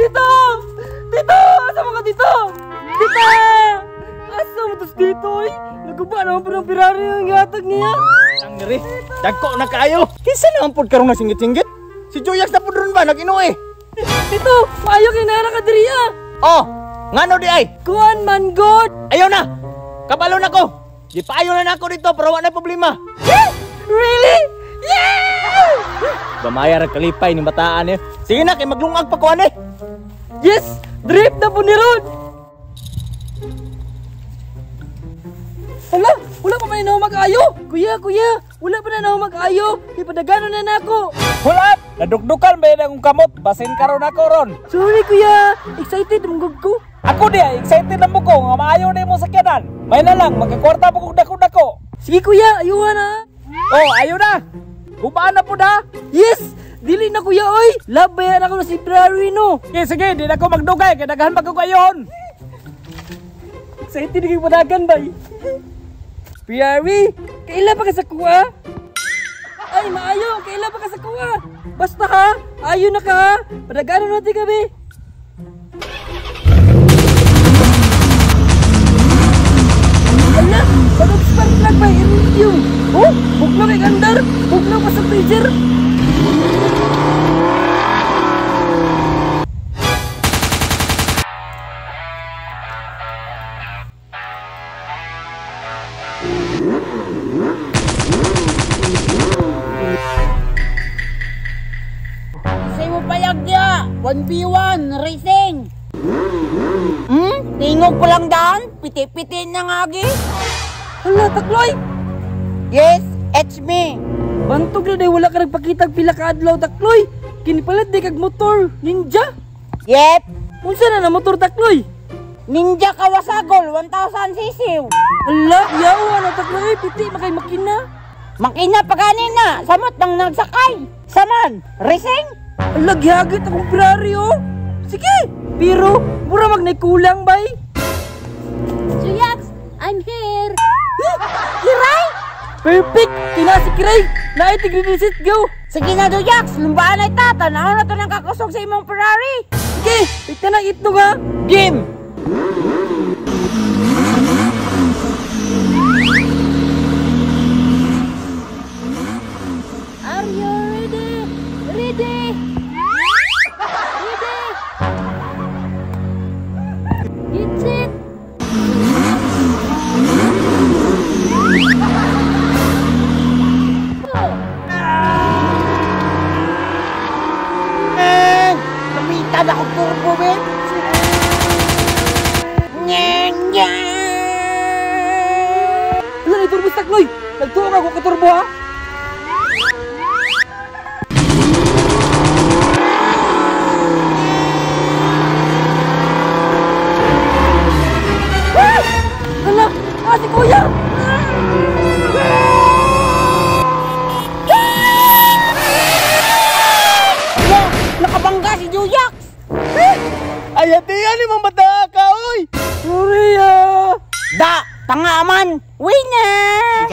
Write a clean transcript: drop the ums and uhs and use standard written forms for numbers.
Tito! Tito! Asa mo ka dito? Tita! Asa mo tos dito eh? Naguba naman po ng Ferrari ang gihatag niya. Tangri, dagko na kaayo. Kinsa naman pod karong nasinggit-singgit? Si Joyax na pod ron ba nag-inuwi? Tito, maayo kay nara ka diri ah. Oh, ngano di ay? Kuan man god. Ayaw na. Kabalo na ko. Di paayo na nako dito pero wa na problema. Really? Yeah! Bamaya ra kalipay ni bataan eh. Sige na kay maglungag pa ko ani. Yes! Drip na po ni Ron! Hala! Wala pa man na mag-ayo! Kuya, kuya! Wala pa na mag-ayo! Ipadagano na nako! Hold up! Nadukdukan ba yun akong kamot? Basin karon ako ron! Sorry kuya! Excited mong ko! Ako diya! Excited na mo ko! Nga maayo na mo sakyanan! May na lang! Magkakwarta mo kong dako-dako! Sige kuya! Ayuha na! Oh! Ayo na! Gubaan na po na! Yes! Dili na kuya oy! Labayan ako na si Ferrari no! Sige sige! Di na ko magdugay! Kaya daghan pa ko kayon! Excited na kayo padagan bay! Ferrari! Kaila pa ka sa kuha? Ay maayo! Kaila pa ka sa kuha? Basta ha! Ayo na ka ha! Padagano natin kami! Ala! Bagong spark plug bay! Iridium! Oh! Buglo kay gandar! Buglo pa sa freezer! Sa'yo payag niya! 1v1 racing! Tingog pa lang daan? Piti-piti na nga agi. Hala, takloy! Yes, it's me! Bantog na day wala ka nagpakitag pila ka adlaw, takloy! Kinipalit di kag motor, ninja! Yep! Unsa na na motor, takloy? Ninja Kawasagol, 1000cc! Hala, yawa na takloy, piti makay makina! Makina pa ganina, samot nang nagsakay! Saman, racing? Hala, gihagit akong Ferrari oh! Sige! Pero, mura mag naikulang bay! Juyax, I'm here! Kiray! Perfect! Kina si Kiray! Naay tig reset go! Sige na Juyax, lumbaan ay ta! Tanaw na to ng kakusog sa imong Ferrari! Sige! Pigta na itlog ha! Game! Are you ready? Ready? Ready? Get set! Go! Gamitan ako turbo, be! Nyeng, nyeng! Wala ni turbo takloy! Nagtuong ako katurbo ha! Hala! Ah, si kuya! Hala! Nakabangga si Juyax! Ay, ati yan ni mga bata ka, oy! Sorry ah! Da! Tanga man! Winner!